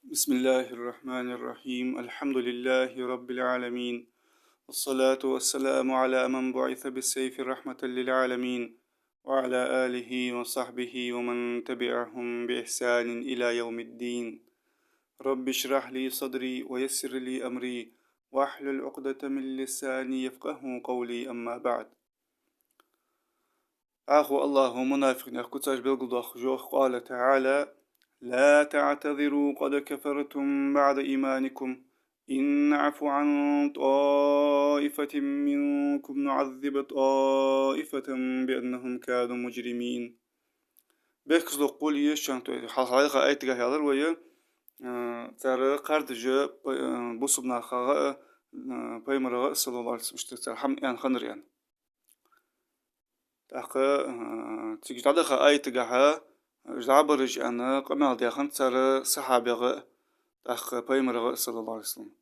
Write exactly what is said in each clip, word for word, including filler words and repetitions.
بسم الله الرحمن الرحيم. الحمد لله رب العالمين. والصلاة والسلام على من بعث بالسيف رحمة للعالمين، وعلى آله وصحبه ومن تبعهم بإحسان إلى يوم الدين. رب اشرح لي صدري ويسر لي أمري واحلل عقدة من لساني يفقهوا قولي، أما بعد. Аху Аллаху мунафикъ наьха куцаш белгалдоаккхаш йоах, قال تعالى: لا تعتذروا قد كفرتم بعد إيمانكم إن نعف عن طائفة منكم نعذب طائفة بأنهم كانوا مجرمين. Бехказло кхувла еза шоана, то есть хьалха хьалха аятагахь аьлар вай, а, цар кхардаш ба-, а, бусалба нахагара а, а, пайхамарагара а, صلى الله عليه وسلم, иштта цар хӀама аьнна хиннар аьнна. ТӀаккха, а, цига дӀадахача аятагахь, а, уж дӀабараш аьнна къамаьл даь хиннад цар сахьабега а, тӀаккха пайхамарага а, صلى الله عليه وسلم.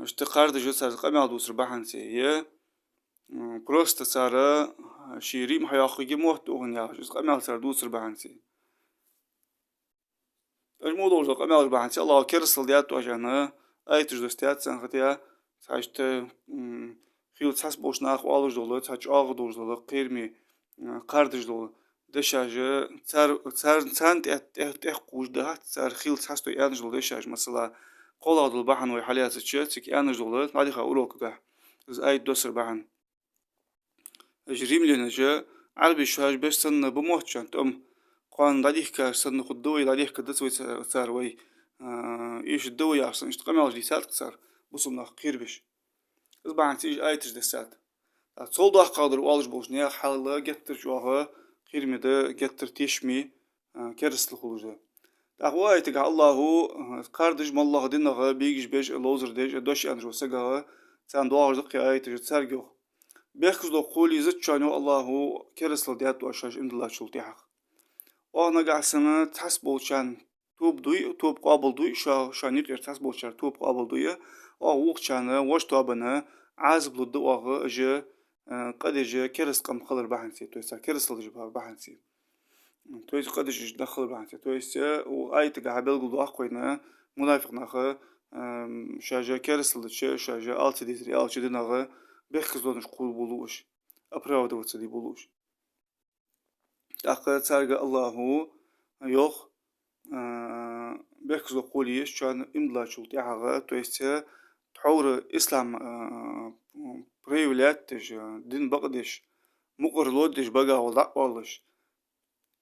Иштта кхардаш цар къамаьл дувцар бахьанца, е, м, просто цар, а, ший Рим хьайоаккхаргья мотт тӀа укхун яхаш, из къамаьл цар дувцар бахьанца. Уж мо долаш дола къамаьлаш бахьанца Аллахо керастал даьд оаш аьнна аяташ доссадаьд царна, хӀаьта цхьа иштта, м, хийла цхьацца болча наха оалаш дола, цхьа чӀоагӀа долаш дола, кхераме, м, кхардаш дола дешаш, цар, цар, царна тӀе-, тӀе-, тӀехкхувш дац, цар хийла цхьацца аьнна дола дешаш, масала, кхоалагӀа дола бахьан вай хьалаьцача, цига аьнна дола, дӀадихьа урокагахь, из аят доссара бахьан. Уж римлянаш, Ӏарбий шоаш беш санна ба мотт шоана тӀом, кхоана дӀадийхкаш санна хургда вай, дӀадийхкаргдац вай ца-, цар вай, а, ийшаргда вай яхаш санна, иштта къамаьлаш дийцад-кх цар, бусалба нах кхерабеш. Из бахьанца уж аяташ доссадаьд. ТӀаккха цул доккхагӀдар оалаш болча наьха хьал геттара чӀоагӀа кхераме да, геттара тешаме, а, керастал хулаш да. ТӀаккха укх аятагахь Аллахо, а, кхардаш моллагӀа динах бегаш беш а, ловзар деш а, дош аьнна вола сагага, царна доагӀаш да-кх аяташ, царга йоах: бехказло кхувла езац шоана, йоах Аллахо, керастал даьд оаш шоаш иман диллачул тӀехьагӀа. Оаха нагахьа санна цхьацца болчарна тоба дой, тоба къоабал дой, шо-, шоана юкъера цхьацца болчар тоба къоабал дой, оаха вокхарна, вож тоабана Ӏазап лургда оаха, уж, а, къа деш кераста къам хилар бахьанца, то есть цар керастал деш ба-, бахьанца. То есть къа деш уж нах хилар бахьанца. То есть, э, укх аятагахь белгалдоаккх вайна мунафикъ наха, ам, шоаш керастал дича, шоаш ала ца дезаре аьлча динах бехказлонаш кхувла болаш, оправдываться де болаш. ТӀаккха царга Аллахо йоах, а, бехказло кхувла еза шоана иман диллачул тӀехьагӀа, то есть, э, тхьовра ислам, а, проявлять деш, а, дин бакъдеш, мукъарло деш, багагӀолла дӀаоалаш,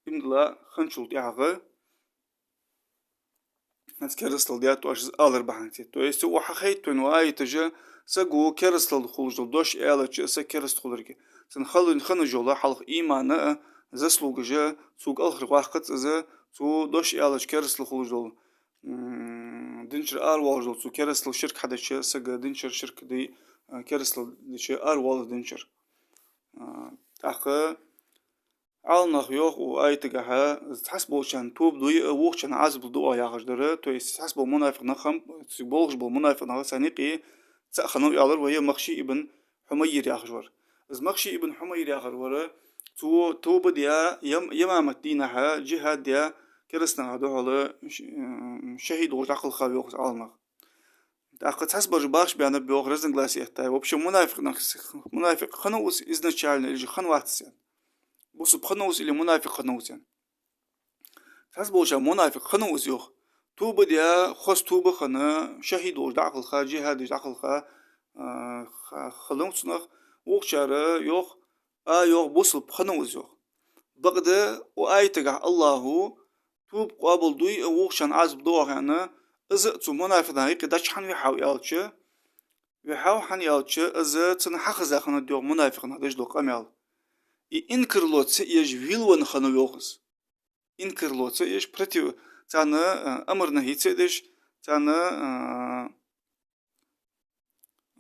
иман дилла хинначул тӀехьагӀа, хӀанз керастал даьд оаш из алар бахьанца. То есть, укхо хьахайтад вайна укх аяташа, саго керастал хулаш дола дош аьлча, саг кераста хуларга. Цун хала хинна йола хьалха иман а, заслугаш а, цо кӀалхарваккхац из, цо дош аьлча керастал хулаш дола, м, динчура аравоалаш дола, цо керастал, ширк хьадича, саг динчура ширк дой, а, керастал дича аравоалаш динчура. А, тӀаккха Ӏаламнаха йоах укх аятагахь, цхьацца болчарна тоба дой а, вокхарна Ӏазап лургда оаха яхаш дар, то есть цхьацца бола мунафикъ нах, цига болхаш бола мунафикъ нах, царна юкъе цаӀ хиннав аьлар вай Махши ибн Хьумайр яхаш вар. Из Махши ибн Хьумайр яхар вар, цо тоба даь, Ям-, Ямамат дийнахьа джихӀад даь, кераста наха духьала ш-, м, шахӀид волаш дӀакхелхав йоах из Ӏаламнаха. ТӀаккха цхьацца бараш бахаш баьннаб йоах, разногласи эттай. Вообще мунафикъ нах, мунафикъ хиннав из изначально или же хиннавац из аьнна. Бусалба хиннав из или мунафикъ хиннав из аьнна. Цхьацца болчар мунафикъ хиннав из йоах. Тоба даь, хоза тоба хинна, шахӀид волаш дӀакхелха, джихӀад деш дӀакхелха, а, ха-, хиннав цунах, вокхар йоах, а, йоах, бусалба хиннав из йоах. Бакъда укх аятагахь Аллахо тоба къоабал дой а, вокхарна Ӏазап лургда оаха аьнна, из а цу мунафикъ наха юкъе дӀачу хӀана вихьав аьлча, вихьав хӀана аьлча, из цунна хьахеза хиннад йоах мунафикъ наха деш дола къамаьл. И инкарло ца еш велавенна хиннав йоах из. Инкарло ца еш, против, царна, а, амр нахӀи ца деш, царна, а,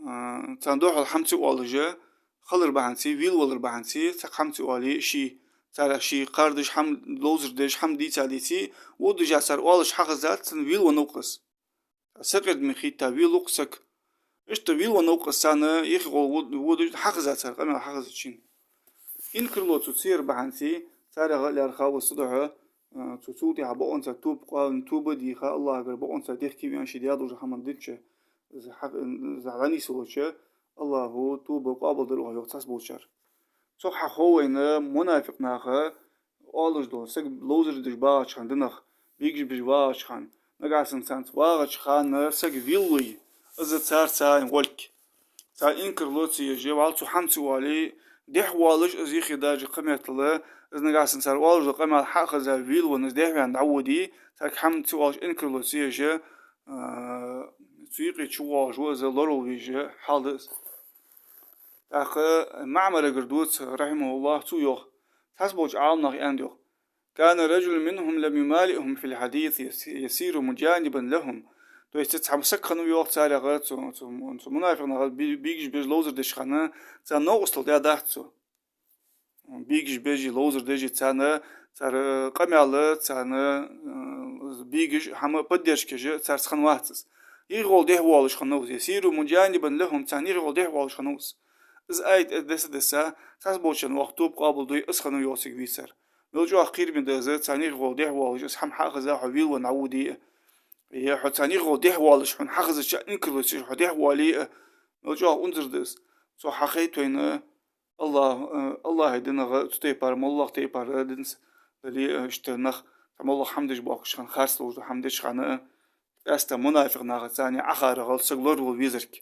а, царна духьала хӀама ца оалаш хилар бахьанца, велавалар бахьанца, цхьаккха хӀама ца оале, ший, царех ший кхардаш хӀама, ловзар деш хӀама дийца а дийце, водаш а цар оалаш хьахезад, цунна велавеннав-кх из. Сакъердаме хетта велав-кх саг. Иштта велавеннав-кх из, царна юхе гӀолла вод-, водаш хьахеза цар къамаьл хьахезача. Инкарло цо ца яр бахьанца, царех лаьрхӀа ва цудухьа, а, цу, цул тӀехьа бокъонца тоба къа-, тоба дийха, АллахӀагара бокъонца дехке ваьнна, ший даь долча хӀаман динча, из хьа-, из дӀанийсвелча, АллахӀа тоба къоабалдергда йоах цхьаболчар. Цох хьахов вайна мунафикъ наха оалаш дола, саг ловзар деш багӀача хана динах, бегаш беш вагӀача хана, нагахьа санна царца вагӀача хана саг вийллай, из царца гӀолг. Цар инкарло ца еш, вӀалла цу хӀама ца оале, дехьавоалаш из, юхе даже кхы меттел, из нагахьа санна цар оалаш дола къамаьл хьахеза вийлла венна, из дехьаваьнна дӀаводе, царга хӀама ца оалаш, инкарло ца еш, а, цу юкъе чувоалаш ва из, лоравала везаш хьал да из. ТӀаккха МаӀмарагара дувц, рахьимахӀуллахӀ, цо йоах, цхьаболча Ӏаламнаха аьннад йоах: كان رجل منهم لم يمالئهم في الحديث يس-، يسير مجانبا لهم. То есть, цхьа саг хиннав йоах царех, цу, цу, цу мунафикъ наха бе-, бегаш беш, ловзар деча хана, царна новкъостал даьдац цо. Бегаш беш, ловзар деш, царна, цар къамаьл, царна, э, бегаш, хӀама поддержка еш, царца хиннавац из. ЙихгӀолла дехьавоалаш хиннав из. يسير مجانبا لهم, царна йихгӀолла дехьавоалаш хиннав из. Из аят десса-десса, цхьаболчарна, оаха тоба къоабалдой, из хиннав йоах цига вийцар. Мел чӀоагӀа кхераме да из, царна йихгӀолла дехьавоалаш, из хӀама хьахеза хьо вийлла венна дӀаводе а. Е хьо царна йихгӀолла дехьавоалаш, хьона хьахезача инкарло ца еш хьо дехьавоале а, мел чӀоагӀа унзара да из. Цо хьахайт вайна АллахӀ, э, АллахӀа динах цу тайпара, моллагӀа тайпара динца дале а, иштта нах, цхьа моллагӀа хӀама деш боахкача хана, харц долаш дола хӀама деча хана, къаьстта мунафикъ нахаца цхьана ӀохарагӀа саг лоравала везарг.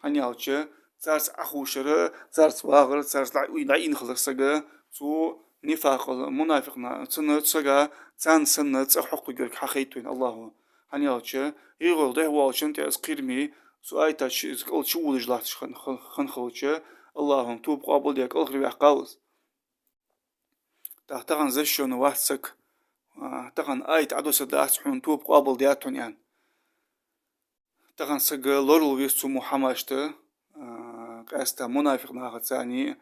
ХӀана аьлча, царца Ӏохувшар, царца вагӀар, царца дӀа-, дӀаийна хилар сага, цу нифакъал, мунафикъ на-, цунна, сага, царна санна цӀи хьокхаргйолга хьахайт вайна АллахӀа. ХӀана аьлча, йихгӀолла дехьавоалачунна тӀа из кхераме, цу аята чу из кӀал чувуллаш латташ хин-, хин-, хинна хилча, АллахӀа тоба къоабалдаь кӀалхарваьккхав из. ТӀаккха тахан защищённый вац саг, а, тахан аят Ӏодоссадац хьона, тоба къоабалдаьд хьона, аьнна. Тахан саг лоравала веза цу мо хӀамашта, а, къаьстта мунафикъ нахаца цхьана,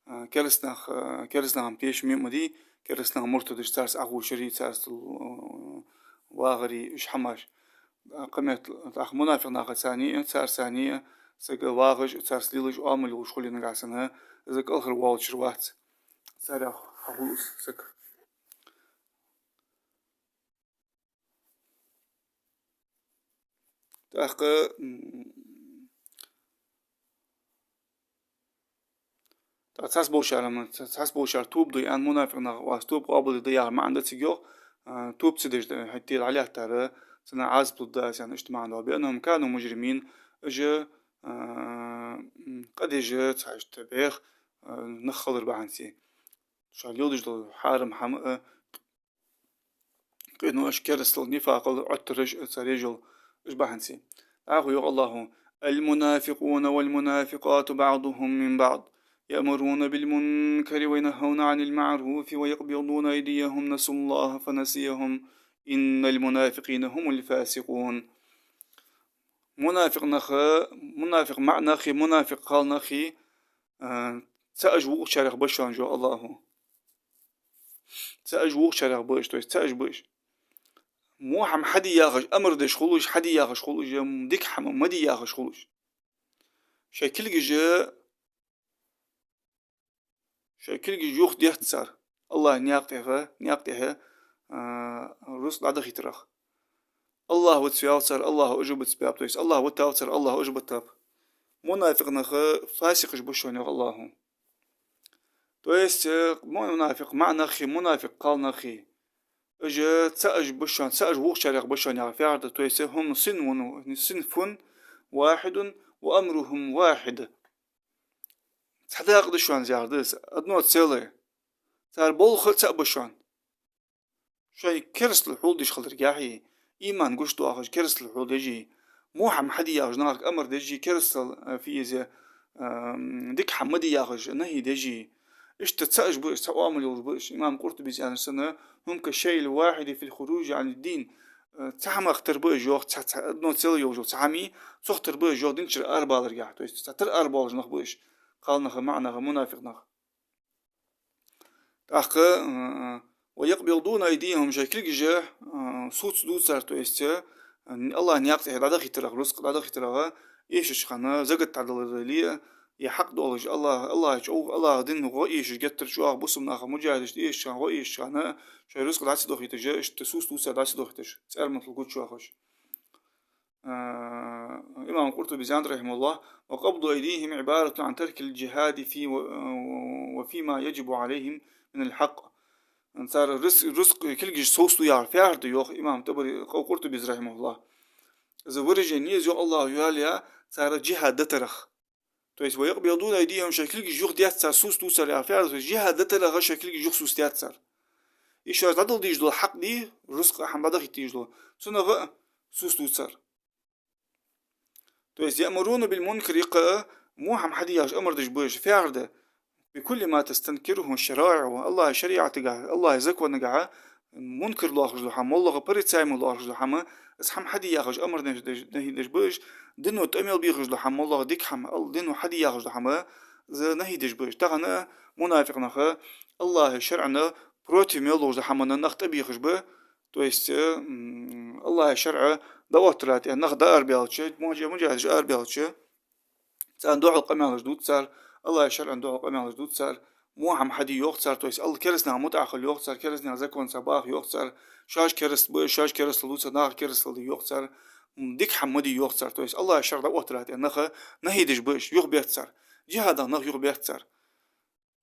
а, кераста нах, а, кераста наха тешаме а ма дий, кераста нах муртадаш, царца Ӏохувшари, царца, а, вагӀари, уж хӀамаш. А, кхы меттел, тӀаккха мунафикъ нахаца цхьана, царца цхьана саг вагӀаш, царца лелаш оамал йолаш хуле нагахьа санна, из кӀалхарвоалачар вац. Царех хьахул из саг. ТӀаккха, м, тӀаккха цхьаболчар, м, цхьаболчар тоба дой аьнна, мунафикъ наха, оаха тоба къоабалдергда яхар маӀан да цига йоах, а, тоба ца деш да, хӀаьта а латтар, царна Ӏазап лургда аз аьнна, иштта маӀан да: بأنهم كانوا مجرمين, уж, а, м, къа деш, цхьа иштта бӀеха, а, нах хилар бахьанца. Шоаш леладеш дола хьарам хӀама, а, къинош, керастал, нифакъал, Ӏоттараш, цар еш йола, уж бахьанца. ДӀахо йоах АллахӀа: المنافقون والمنافقات بعضهم من بعض يأمرون بالمنكر وينهون عن المعروف ويقبضون أيديهم نسوا الله فنسيهم إن المنافقين هم الفاسقون. Мунафикъ нах, мунафикъ маӀа нахи, мунафикъ кхалнахи, а, цаӀаш вокхачарех ба шоана, йоах АллахӀа. ЦаӀаш вокхачарех ба уж, то есть цаӀаш ба уж. Во хӀама хьаде яхаш амар деш хул уж, хьаде яхаш хул уж, дика хӀама ма де яхаш хул уж. Шоай кулгаш, шоай кулгаш юхадетт цар АллахӀа наькъа тӀехьа, наькъа тӀехьа, а, рузкъа дӀадахийтарах. АллахӀ вицваьв цар, АллахӀа уж бицбаьб, то есть АллахӀ витав цар, АллахӀа уж битаб. Мунафикъ нах фасикъаш ба шоана, йоах АллахӀа. То есть, э, мунафикъ маӀа нахи, мунафикъ кхалнахи, уж цаӀаш ба шоана, цаӀаш вокхачарех ба шоана яхар фу яхар да, то есть هم صنف، صنف واحد وأمرهم واحد. Цхьа дакъа да шоана яхар да из, одно целое. Цар болх цаӀ ба шоана. Шоай керастал хьулдеш хиларгахьеи, иман гучадоахаш керастал хьулдеши, во хӀама хьаде яхаш нахага амар деши, керастал, а, фу из, а, м, дика хӀама ма де яхаш нахӀи деши. Иштта цаӀаш ба уж, цхьа оамал йолаш ба уж. Имам Къуртубис аьннар санна: هم كالشيء الواحد في الخروج عن الدين. А, цхьа хӀамах тара ба уж, йоах, цхьа, цхьа, одно целое йолаш йола цхьа хӀамеи, цох тара ба уж, йоах, дина чура арабаларгахьа. То есть цхьатарра арабоалаш нах ба уж, кхалнаха, маӀа наха, мунафикъ нах. ТӀаккха, а, ويقبضون أيديهم, шоай кулгаш, а, сувцаду цар, то есть, а, АллахӀа наькъа тӀехьа дӀадахийтарах, рузкъа дӀадахийтарах, эшача хана, закат дӀадалар дале а, е хьакъ долаш, АллахӀ, АллахӀа чӀоагӀа, АллахӀа дина гӀо эшаш геттара чӀоагӀа бусалба наха, муджахӀидашта эшача хана гӀо эшача хана, шоай рузкъа дӀа ца дохийташ, иштта сус дувцар дӀа ца дохийташ, цӀерматал гучавахаш. А, имам Къуртубис аьннад, рахьимахӀуллахӀ: «وقبض أيديهم عبارة عن ترك الجهاد في و-، وفيما يجب عليهم من الحق». Цар рус-, рузкъа кулгаш совсаду яхар фу яхар да, йоах имам ТӀабари, Къу-, Къуртубис, рахьимахӀуллахӀ. Из выражени из, йоах, АллахӀа йоалаяь цар джихӀад дитарах. То есть, «ويقبضون أيديهم», шоай кулгаш юхадеттар цар, сус дувцар яхар фу яхар да, то есть, джихӀад дитарах шоай кулгаш юха сус деттар цар. И шоаш дӀадала дезаш дола хьакъ дий, рузкъа хӀама дӀадахийта дезаш дола, цунах а сус дувцар. То есть, «يأمرون بالمنكر», йикха а во хӀама хьаде яхаш амар деш ба уж, фу яхар да: «بكل ما تستنكره الشرائع», АллахӀа шариӀатагахьа, АллахӀа законагахьа мункар лоархӀаш дола хӀама, моллагӀа порицаемо лоархӀаш дола хӀама, из хӀама хьаде яхаш амар деш, деш, нахьи деш ба уж, дино тӀа мел бехаш дола хӀама, моллагӀа дика хӀама, ал-, дино хьаде яхаш дола хӀама, из нахьи деш ба уж. Тахан а мунафикъ нах а АллахӀа шарӀана против мел долаш дола хӀаманна нах тӀабехаш ба, то есть, э, м, АллахӀа шарӀа дӀаоттара тӀа нах дӀаарабаьлча, муджа-, муджахӀидаш арабаьлча, царна духьал къамаьлаш дувц цар, АллахӀа шарӀана духьал къамаьлаш дувц цар, во хӀама хьаде йоах цар, то есть, АллахӀ, кераста наха мутӀахьа хила йоах цар, кераста наьха законаца баха йоах цар, шоаш кераста ба, шоаш керастал дувц цар, наха керастал де йоах цар, м, дика хӀама ма де йоах цар, то есть, АллахӀа шарӀа дӀаоттара тӀа нах нахьи деш ба уж, юхабетт цар, джихӀадах нах юхабетт цар.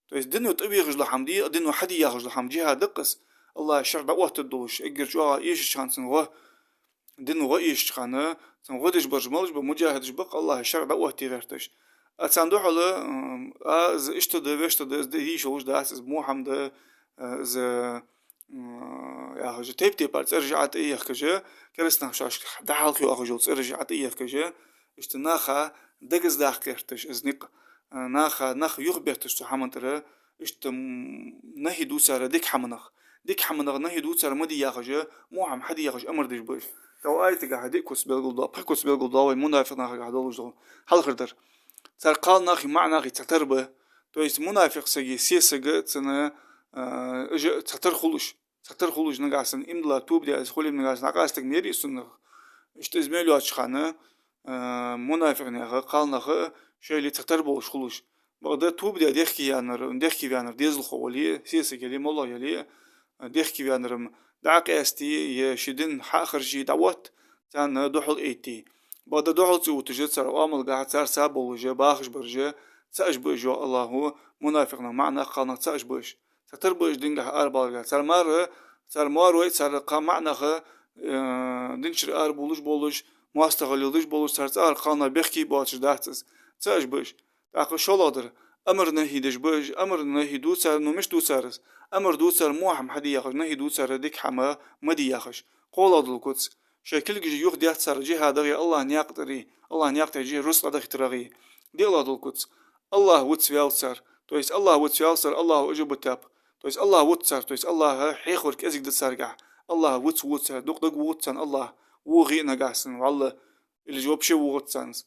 То есть, дино тӀабехаш дола хӀама дий, дино хьаде яхаш дола хӀама, джихӀад да-кх из, АллахӀа шарӀа дӀаоттаргдолаш, эггара чӀоагӀа эшача хана цунна гӀо, дина гӀо эшача хана, цунна гӀо деш бараш малаш ба, муджахӀидаш ба-кх, АллахӀа шарӀа дӀаоттае гӀерташ. А царна духьала, м, а, из иштта да, вешта да, из де йиш йолаш дац, из во хӀама да, а, из, м, яхаш, тайп-тайпара цӀераш Ӏотӏаехкаш, кераста наха шоашка дӀахьалха йоахаш йола цӀераш Ӏотӏаехкаш, иштта наха дегаза даккха гӀерташ из никъ, а, наха, нах юхабетташ цу хӀаман тӀара, иштта, м, нахьи дувц цар дика хӀаманах. Дика хӀаманах нахьи дувц цар, ма де яхаш, во хӀама хьаде яхаш амар деш ба уж. ТӀаккха аятагахьа диъ куц белгалдоал, пхи куц белгалдоал вай мунафикъ нахагахьа долаш дола. Хьалхардар. Цар кхалнахи маӀанахи цхьатарра ба. То есть мунафикъ саги сесаги цунна, а, уж цхьатарра хул уж. Цхьатарра хул уж, нагахьа санна иман дилла, тоба даь из хуле, нагахьа санна кхы къаьстта мара из цунах. Иштта из мел йоацача хана, а, мунафикъ наьха, кхалнаха шоайла цхьатарра болаш хул уж. Бакъда тоба даь дехке ваьннар, дехке ваьннар дезалхо вале а, сесаг яле а, моллагӀа яле а, дехке ваьннар-м дӀакъаьстий, е ший дин хьа а харжий дӀаотт, царна духьал а эттий. Бакъда духьал ца отташ, цар оамалгахьа, царца болаш, бахаш бараш цаӀаш ба уж, йоах АллахӀа, мунафикъ нах маӀанах, кхалнах цаӀаш ба уж. Цхьатарра ба уж дингахьа арабаларгахьа. Цар мара, цар маьрой, цар кхы маӀанаха, э, дин чура арабувлаш болаш, моастагӀал леладеш болаш, цар цӀагӀара кхалнах бехке боацаш дац из. ЦаӀаш ба уж. ТӀаккха шоллагӀдар, амар нахьи деш ба уж, амар нахьи ду цар, ну, мишта ду цар из? Амар ду цар во хӀама хьаде яхаш, нахьи ду цар дика хӀама ма де яхаш. КхоалагӀа дола куц. Шоай кулгаш юхадетт цар джихӀадах, АллахӀа наькъа тӀара, АллахӀа наькъа тӀа жи-, рузкъа дӀадахийтарах. ДиълагӀа дола куц. АллахӀ виц ваьв цар. То есть АллахӀ виц ваьв цар, АллахӀа уж а битаб. То есть АллахӀ виц цар, то есть АллахӀа хьехавар кӀезига да царгахьа. АллахӀ виц ву цар, дукха дагавоагӀац царна АллахӀ. ВогӀий нагахьа санна, валлахӀи, или вообще воагӀац царна из.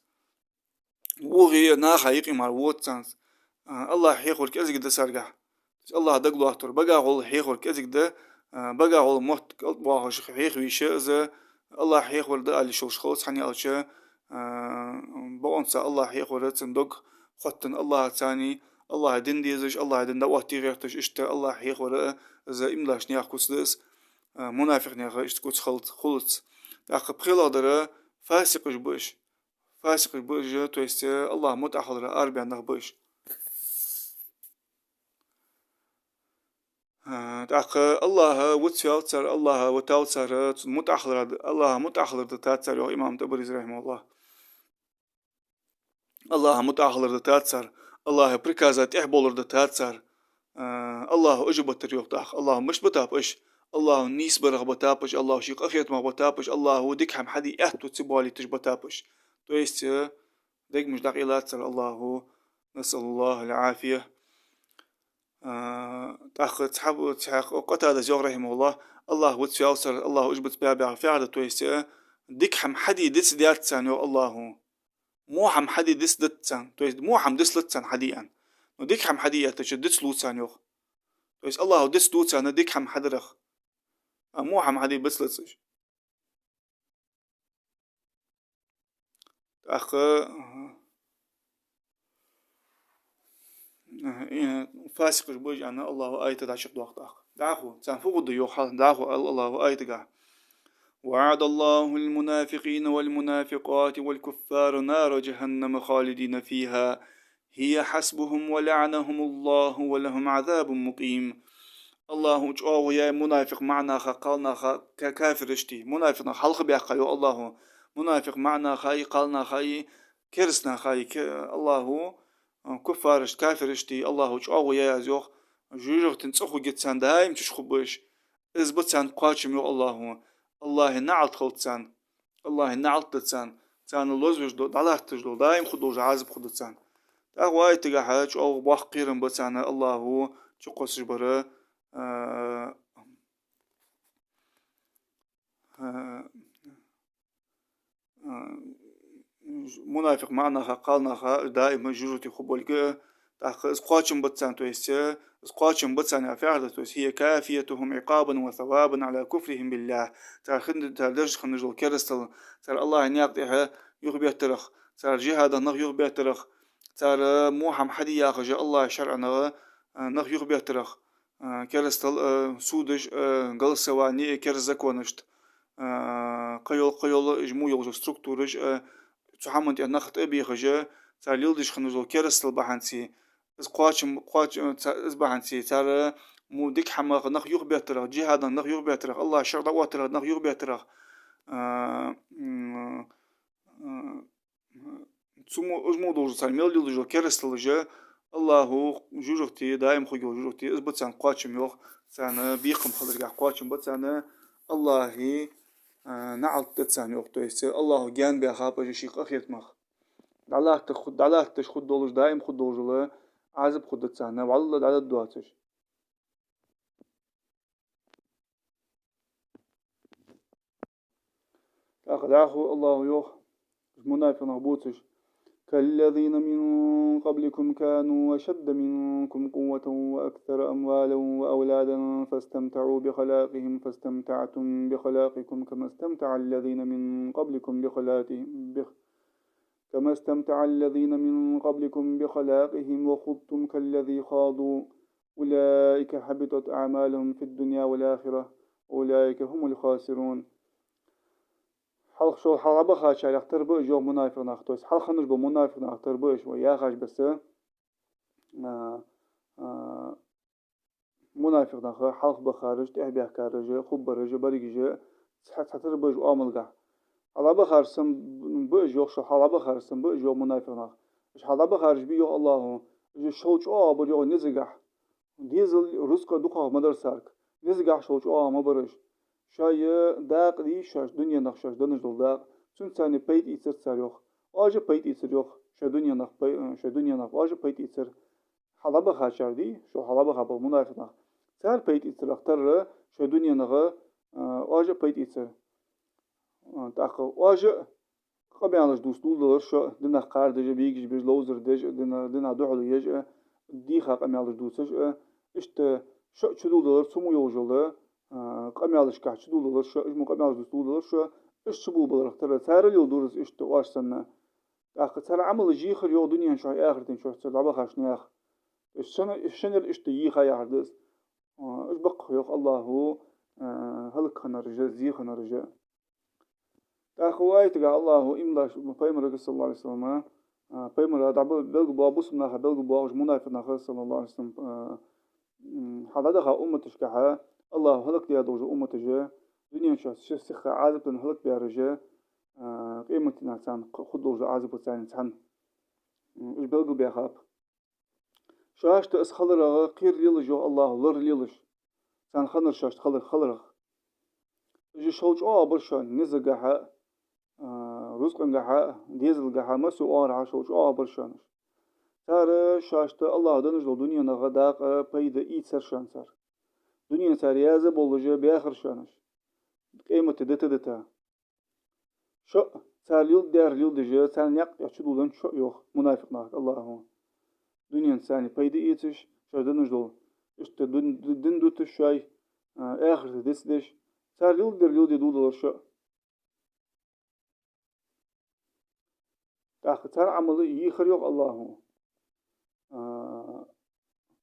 ВогӀий, наха юкъе мара воагӀац царна из. А, АллахӀа хьехавар кӀезига да царгахьа. АллахӀа дагалоаттавар, багагӀолла хьехавар кӀезига да, а, багагӀолла мотт кӀалтӀа боахаш хьеха везаш из, АллахӀа хьехавар да ала йиш йолаш хилац, хӀана аьлча, а, бокъонца АллахӀа хьехавар цун дог хоттаденна АллахӀаца, АллахӀа дин дезаш, АллахӀа дин дӀаоттае гӀерташ, иштта АллахӀа хьехавар из иман долча наьха куц да из, а, мунафикъ наьха иштта куц хилац, хулац. ТӀаккха пхелагӀдар, фасикъаш ба уж. Фасикъаш ба уж, то есть, э, АллахӀа мутӀахьа хилара арабаьнна нах ба уж. А, тӀаккха АллахӀ виц ваьв цар, АллахӀ витав цар, цунна мутӀахьа хилара, АллахӀа мутӀахьа хилар дитад цар, йоах имам ТӀабарис, рахьимахӀуллахӀ. АллахӀа мутӀахьа хилар дитад цар, АллахӀа приказа тӀехьа бовлар дитад цар. А, АллахӀа уж а битар, йоах, тӀаккха. АллахӀа мишта битаб уж? АллахӀа нийсбарах битаб уж, АллахӀа ший къахетамах битаб уж, АллахӀа дика хӀама хьаде аьттув ца боалийташ битаб уж. То есть, э, дегаш дӀакъайлад цар АллахӀа, نسأل الله العافية. А, тӀаккха цхьа-, цхьа Къатадас йоах, рахьимахӀуллахӀ, АллахӀ виц ваьв цар, АллахӀа уж бицбаьб яхар фу яхар да, то есть, э, дика хӀама хьаде дицдаьд царна, йоах АллахӀа. Во хӀама хьаде дицдаьд царна, то есть во хӀама дицлац царна хьаде аьнна. Но дика хӀама хьаде эттача дицлу царна, йоах. То есть АллахӀа дицду царна дика хӀама хьадарах. А во хӀама хьаде бицлац уж. ТӀаккха, аха. э, фасикъаш ба уж аьнна, АллахӀа аята дӀачакхдоаккх тӀаккха. ДӀахо, царна фу хургда йоах хьал, дӀахо аьлар АллахӀа аятагахь: «وعد الله المنافقين والمنافقات والكفار نار جهنم خالدين فيها هي حسبهم ولعنهم الله ولهم عذاب مقيم». АллахӀа чӀоагӀо яьй мунафикъ маӀа наха, кхалнаха, ка-, кафирашта. Мунафикъ нах хьалхабаьккха йоах АллахӀа. Мунафикъ маӀа наха, кхалнаха, кераста наха, ке-, АллахӀа, а, куффарашта, кафирашта АллахӀа чӀоагӀо яьй аз йоах. ЖожагӀатен цӀи хургья царна, даим цу чу хургба уж. Из ба царна кхоачам йоах АллахӀа. АллахӀа наӀалт хилда царна. АллахӀа наӀалт да царна. Царна лозавеш дола, дӀалатташ дола, даим хургдола Ӏазап хургда царна. ТӀаккха вай аятагахь чӀоагӀа боккха кхерам ба царна АллахӀа чукхоссаш бар, а, а, а, мунафикъ маӀа наха, кхалнаха даим жожагӀате хургболга, тӀаккха из кхоачам ба царна, то есть, э, из кхоачам ба царна, фу яхар да, то есть: «هي كافيتهم عقابا وثوابا على كفرهم بالله». Цар хин-, цар деш хинна дола керастал, цар АллахӀа наькъа тӀа юхабеттарах, цар джихӀадах нах юхабеттарах, цар, э, во хӀама хьаде яхаш АллахӀа шарӀанах, э, нах юхабеттарах, э, керастал, э, судаш, э, голосование, э, кераста законашта, э, кхыйола, кхыйола, уж мо йолча структураш, э, цу хӀаман тӀа нах тӀабехаш, цар леладеш хинна дола керастал бахьанца, из кхоачам, кхоач-, ца-, из бахьанца, цар, э, мо дика хӀамах нах юхабеттарах, джихӀадах нах юхабеттарах, АллахӀа шарӀ дӀаоттарах нах юхабеттарах, э, м, э, цу мо, уж мо долча цар мел леладеш дола керасталаш, АллахӀа жожагӀате, даим хургйола жожагӀате, из ба царна кхоачам йоах, царна бекхам хиларгахь кхоачам ба царна, АллахӀа, а, наӀалт да царна йоах. То есть АллахӀа гаьнабаьхаб уж ший къахетамах. ДӀалатта ху-, дӀалатташ хургдолаш, даим хургдолаш дола Ӏазап хургда царна, вӀалла дӀадоацаш. ТӀаккха дӀахо АллахӀа йоах, мунафикъ нах бувцаш: «كالذين من قبلكم كانوا أشد منكم قوة وأكثر أموالا وأولادا فاستمتعوا بخلاقهم فاستمتعتم بخلاقكم كما استمتع الذين من قبلكم بخلاقهم، بخ-، كما استمتع الذين من قبلكم بخلاقهم وخضتم كالذي خاضوا أولئك حبطت أعمالهم في الدنيا والآخرة وأولئك هم الخاسرون». Хьалха шо-, хьалха бахачарех тара ба уж йоах мунафикъ нах, то есть хьалха хиннаш бола мунафикъ нах тара ба уж, вай яхаш беса, а, а, мунафикъ нах хьалха бахараш, тӀехбаьхкараш, хургбараш, берригаш цхьа, цхьатара ба уж оамалгахь. Хьалха бахараш санна ба уж йоах, шо хьалха бахараш санна ба уж йоах мунафикъ нах. Уж хьалха бахараш ба йоах АллахӀа, уж шул чӀоагӀа бар йоах низагахь. Дезал, рузкъа дукхагӀа ма дар царга. Низагахь шул чӀоагӀа ма бар уж. Шоай дакъа дий шоаш, дуненах шоаш денна дола дакъа, цунца царна пайда ийцар цар йоах. Оаш а пайда ийцар йоах, шоай дуненах пай-, шоай дуненах оаш а пайда ийцар. Хьалха бахачар дий, шул хьалха баха бола мунафикъ нах. Цар пайда ийцарах тара шоай дуненах, а, оаш а пайда ийцар. А, тӀаккха оаш а къамаьлаш дувца дулдалар шо, динах кхардаш а, бегаш беш, ловзар деш а, дина, дина духьал еш а, дийха къамаьлаш дувцаш а, иштта шо а чудулдалар цу мо йолча, а, къамаьлашкахь чудулдалар шо, уж мо къамаьлаш дувца дулдалар шо, уж чубулбаларах тара цар леладора из иштта оаш санна. ТӀаккха цар Ӏамал йийхар йоах дунен чухь, ахарта чухь цар дӀабахача наьха. Уж шоана-, уж шоанара иштта йийха яхар да из. А, уж ба-кх йоах АллахӀа, а, хӀалакхиннараш а, зе хиннараш а. ТӀаккха вай аятагахь АллахӀа иман диллача пайхамарга, саллаллахӀу Ӏалайхи ва саллам, а, пайхамара дӀабел-, белгалбоах, бусалба наха белгалбоах уж мунафикъ нах, саллаллахӀу Ӏалайхи ва саллам, а, м, хьалха дӀадаха умматашкахь АллахӀа хӀалакдаь долча умматаша, дунен чухь шоай сиха Ӏазап денна хӀалакбаьраш а, а, къематдийнахьа царна ху-, хургдолча Ӏазапах царна цхьана. М, уж белгалбаьхаб. Шоашта из хиларах кхера лелаш йоах АллахӀа, лар лелаш. Царна хиннар шоашта хилар хиларах. Уж шул чӀоагӀа бар шоана низагахьа, а, рузкъангахьа, дезалгахьа, массайолча оагӀорахьа шул чӀоагӀа бар шоана уж. Цар шоашта АллахӀа денна дола дуненах дакъа, пайда ийцар шоана цар. Дунен цар яза болаш баьхар шоана уж, къематди дита-дита. Шо а цар леладаьр леладеш, цар наькъа тӀа чудулденна шо а йоах мунафикъ нахага АллахӀа. Дунен царна пайда ийцаш, шоаш денна дола, иштта дин, дин дуташ шоай, а, ахарта дицдеш, цар леладаьр леладе дулдалар шо а. ТӀаккха цар Ӏамал йийхар йоах АллахӀа. А,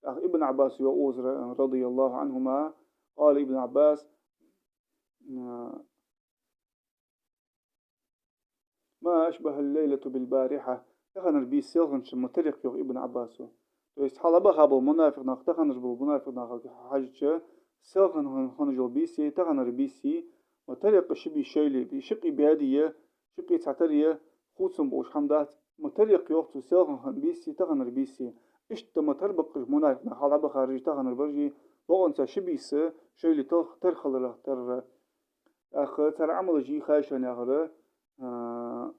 ТӀаккха Ибн Ӏаббаса йоах укхаза, رضي الله عنهما, قال ابن عباس, а, ما أشبه الليلة بالبارحة. Таханара бийса селханчунна ма тара я-кх, йоах Ибн Ӏаббаса. То есть хьалха баха бола мунафикъ нах, таханара бола мунафикъ нахага хьежача, селхан хинна йола бийса, таханара бийса ма тара я-кх, ши бийса шоайла, ши къе баьде я, ши къе цхьатарра я, хувцам болаш хӀама дац, ма тара я-кх, йоах цо, селхан хинна бийса, таханара бийса. Иштта ма тара ба-кх уж мунафикъ нах, хьалха бахараш а, таханара бараш а, бокъонца ши бийса шоайла тал-, тара хиларах тара. ТӀаккха цар Ӏамалаш йийхай шоана, яхар, а,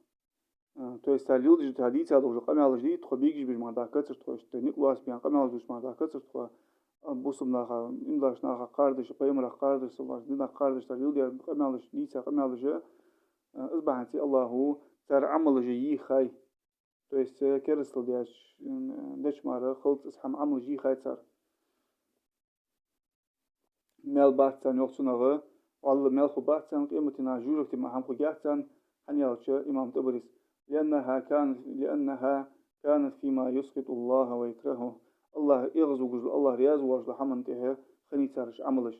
а, то есть цар леладеш, цар дийца долаш къамаьлаш дий тхо, бегаш беш мара даккхацар тхо, иштта никъ лоацбаьнна къамаьлаш дувцаш мара даккхацар тхо, а, бусалба наха, иман долча наха кхардаш, пайхамарах кхардаш, саллаллахӀу, динах кхардаш, цар леладаь къамаьлаш, дийца къамаьлаш, а, из бахьанца АллахӀа цар Ӏамалаш йийхай. То есть, э, керастал деш, м, деча мара хилац из хӀама, Ӏамалаш йийхай цар. Маьл бац царна, йоах цунах, валлахӀи, маьл хургбац царна, къематдийнахьа жожагӀате мара хӀама хургьяц царна, хӀана аьлча, имам ТӀабарис: لأنها كانت، لأنها كانت فيما يسخط الله ويكرهه. АллахӀ эгӀазвугаш дола, АллахӀ раьза воацаш дола хӀаман тӀехьа хиннай цар уж Ӏамалаш.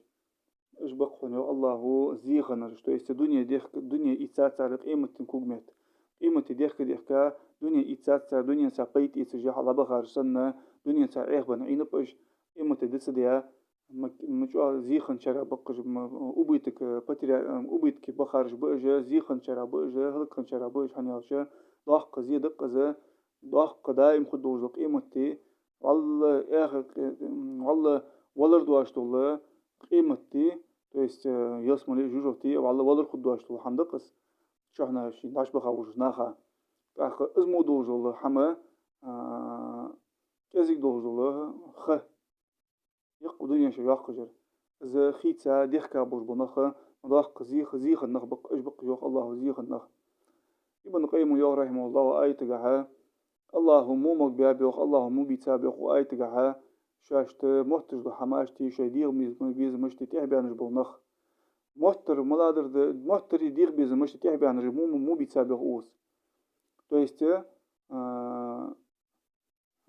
Уж ба-кх хьона, йоах, АллахӀа зе хиннараш, то есть дуне дехка, дуне ийцац цар къематдийна когаметта. Къематди дехка-дехка, дуне ийцац цар, дуненца пайда эцаш, хьалха бахараш санна, дуненца Ӏехабенна Ӏийнаб уж, къематди дицдаь, ма, ма чӀоагӀа зе хинначарех ба-кх уж, ма, убыток, э, потеря-, э, убытке бахараш ба уж, зе хинначарех ба уж, хӀалакхинначарех ба уж, хӀана аьлча, доккха зе да-кх из, доккха даим хургдолаш дола къематди, валлахӀи, эхь-, валлахӀи, валар доацаш дола къематди, то есть, э, ялсмале а, жожагӀате а, валлахӀи, валар хургдоацаш дола хӀама да-кх из, чухьнахьа шийна дӀачубаха болаш бола нах. ТӀаккха из мо долаш дола хӀама, а, кӀезига долаш дола ха я-кх дунен чу йоаккхаш яр. Из хийца дехка болаш бола нах, доккха зе, зе хинна нах ба-кх, уж ба-кх, йоах, АллахӀа зе хинна нах. Ибн Къаййима йоах, رحمه الله, укх аятагахьа, АллахӀа во могаргбаьб, йоах, АллахӀа во бийцаб, йоах, укх аятагахьа, шоашта моттараш дола хӀамашта, шоай дегӀа беза-, безамашта тӀехьабаьннараш бола нах. Моттар малагӀдар да, моттареи дегӀа безамашеи тӀехьабаьннараш во, во бийцаб, йоах, укхаза. То есть, а,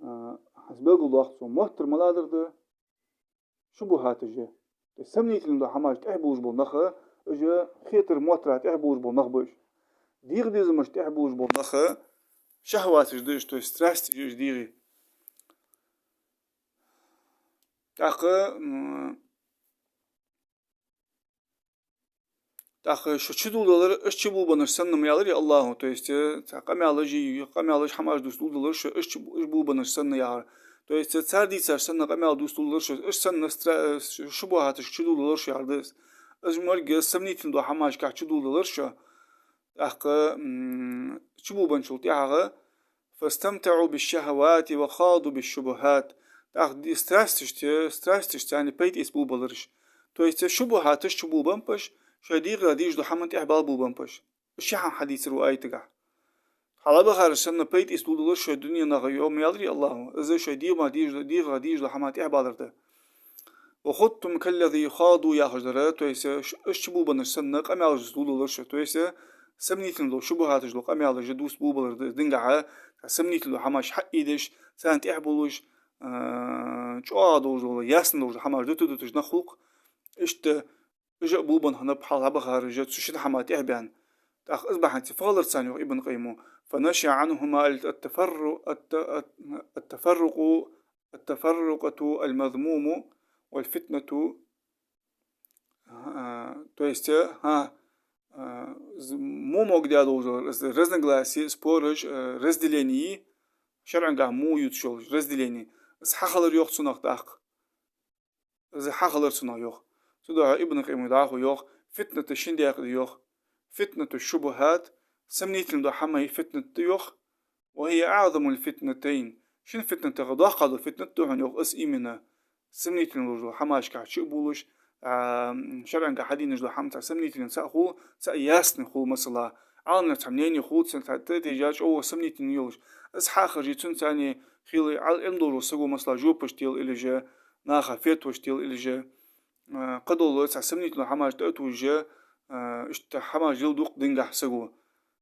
а, хӀанз белгалдоаккх цо, моттар малагӀдар да, шубухӀаташ я. То есть сомнительни дола хӀамаш тӀехьабувлаш бола нах, уж хетар-моттарах тӀехьабувлаш бола нах ба уж. ДегӀа безамашта тӀехьабувлаш бола нах, шахӀваташ да уж, то есть страсташ я уж дегӀа. ТӀаккха, м, ТӀаккха шо чудоладелар, уж чуболабеннараш санна ма аьларий АллахӀа, то есть, э, цхьа къамаьлаш, къамаьлаш, хӀамаш дувца доладелар шо, уж чу-, уж болабеннараш санна, яхар. То есть, э, цар дийцараш санна къамаьл дувца доладелар шо, уж санна стра-, э, шубухӀаташка чудоладелар шо, яхар да из. Уж мо-, сомнительни дола хӀамашкахьа чудоладелар шо. ТӀаккха, м, чуболабенначул тӀехьагӀа, فاستمتعوا بالشهوات وخاضوا بالشبهات. ТӀаккха ди-, страсташта, страсташца пайда эца болабелар уж. То есть шубухӀаташка чуболабеннаб уж, шоай дегӀа дезаш дола хӀаман тӀехьа бала болабеннаб уж. Уж ши хӀама хьадийцар укх аятагахьа. Хьалха бахараш санна пайда эца доладелар шо дунен наха, йоах, ма аьларий АллахӀа. Из шоай дегӀа ма дезаш дола, дегӀа дезаш дола хӀаман тӀехьа балар да. وخضتم كالذي خاضوا яхаш дар, то есть, э, ш-, уж чуболабеннараш санна къамаьлаш дувца доладелар шо. То есть, э, сомнительни дола, шубухӀаташ дола къамаьлаш дувца болабелар да из дингахьа, сомнительни дола хӀамаш хьаийдеш, царна тӀехьабувлаш, э, чӀоагӀа долаш дола, ясно долаш дола хӀамаш дута-дуташ нах хул-кх. Иштта уж а болабенна хиннаб хьалха бахараш, цу шин хӀаман тӀехьабаьнна. ТӀаккха из бахьанца фу хилар царна, йоах Ибн Къаййима: فنشأ عنهما التفر-، الت-، الت-، التفرق التفرقة المذمومة والفتنة. А, то есть, а, а, з-, мо могаргдаь долаш дола раз-, разногласия, спораш, а, разделение, шарӀагахьа во ювцаш йола разделение. Из хьахилар, йоах, цунах тӀаккха. Из хьахилар цунах, йоах. Цудухьа Ибн Къаййима дӀахо йоах, фитнаташ шин даькъе да, йоах. فتنة الشبهات, сомнительни дола хӀамай фитнат да, йоах. وهي أعظم الفتنتين. Шин фитнатех доккхагӀа дола фитнат да хьона, йоах, из именно. Сомнительни долаш дола хӀамашкахьа чу а бувлаш, а, шарӀагахьа хьаденаш дола хӀама цхьа сомнительни цхьа хул, цхьа ясный хул, масала. Ӏаламнаьха цхьа мнение хул, цхьа, цхьа тӀатежа чӀоагӀа сомнительни йолаш. Из хьахаржий, цунца цхьана хила Ӏил-, Ӏилма долаш вола саго, масала, жопаш тела или же наха фетваш тела или же, а, кхыдола цхьа сомнительни хӀамаш тӀа а тувжаш, а, иштта хӀамаш леладу-кх дингахьа саго.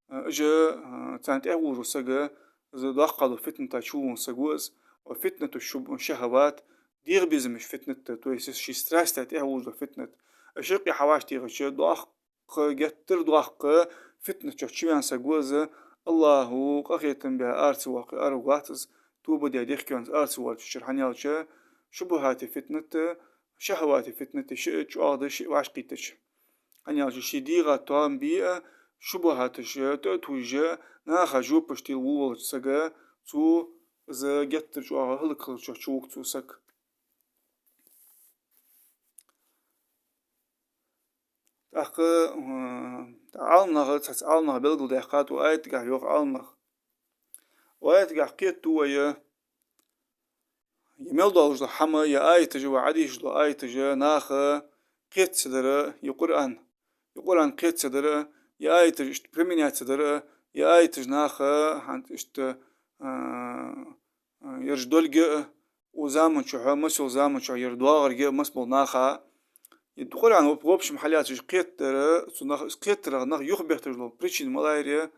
А, уж, а, царна тӀехьа волаш вола саг, из доккхагӀа долча фитнатах чувола саг ва из, وفتنة الشب-، الشهوات, дегӀабезамаш фитнат да, то есть ший страстий тӀехьа волаш дола фитнат. Уж юкъе хьавӀашагӀтехача, доккха, геттара доккха фитнат чу чувена саг ва из, АллахӀо къахетам баь ара ца воаккхе, аравац из, тоба даь дехке ваьнна ара ца воалача, хӀана аьлча шубухӀатий фитнат, шахӀаватий фитнат шиъ чӀоагӀа да, шиъ вӀашагӀкхийттача. ХӀана аьлча ший дегӀа тоам бе а, шубухӀаташ тӀа а тувжаш, наха жопаш тела волавелча сага, цо из геттара чӀоагӀа хӀалакхиларча чу вуг цо саг. ТӀаккха, э, Ӏаламнаха, цхьацца Ӏаламнаха белгалдаьккхад укх аятагахь, йоах Ӏаламнаха. Укх аятагахь кхетаду вай, е мел долаш дола хӀама, е аяташ, вай Ӏодийшача аяташ наха кхета ца дар, е Къуръан, е Къуръан кхета ца дар, е аяташ иштта применять ца дар, е аяташ наха хӀанз иштта, а, а, ераш долга а, укх заман чухь, массе йолча заман чухь ер доагӀарга а, массе бола наха. Е Къуръан в общем хьалаьцача кхетадар, цу нах, кхетадарах нах юхабетташ дола причина малагӀа я,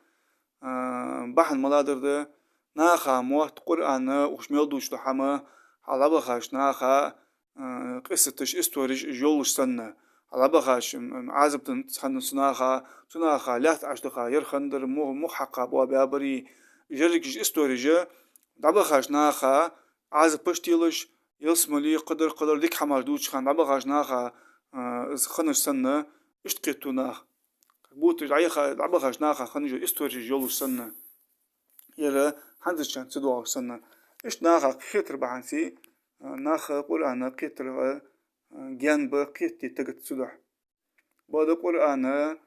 а, бахьан малагӀдар да, наха мотт Къуръана, укх чу мел долаш дола хӀама, хьалха дӀабахача наха, а, къиссаташ, истореш йолаш санна, хьалха дӀабахача, м, м, Ӏазап денна хинна цу наха, цу наха лаьтта Ӏочудаха ер хиннадар, мух-, мух хьакха боабаьбар, ерригаш истореш, дӀабахача наха Ӏазапаш телаш, ялсмале, кхыдар, кхыдар дика хӀамаш дувцача хана дӀабахача наха, а, из хиннаш санна, иштта кхетаду нах. Как будто дӀаяха-, дӀабахача наха хиннаш йола истореш йолаш санна. Ер хӀанзарчарна ца доагӀаш санна. Иштта наха кхетар бахьанца, а, наха Къуръана кхетарга, а, гаьна ба, кхетаде тагат цудухьа. Бакъда Къуръана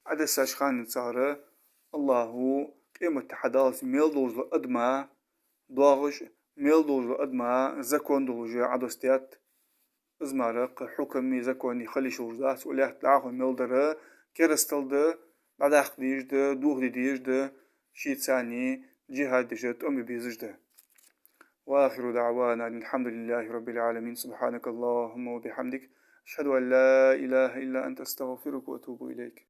Ӏодессача хана цар АллахӀо къематди хьадаллалца мел долаш дола адама доагӀаш, мел долаш дола адама закон долаш Ӏодоссадаьд. Из мара кхы хьукми закони хила йиш йолаш дац, укх лаьтта дӀахо мел дар керастал да, дӀадаккха дезаш да, дохаде дезаш да, шийца цхьана джихӀад деш, тӀом бе безаш да. وآخر دعوانا أن الحمد لله رب العالمين. سبحانك اللهم وبحمدك. أشهد أن لا إله إلا أنت. أستغفرك وأتوب إليك.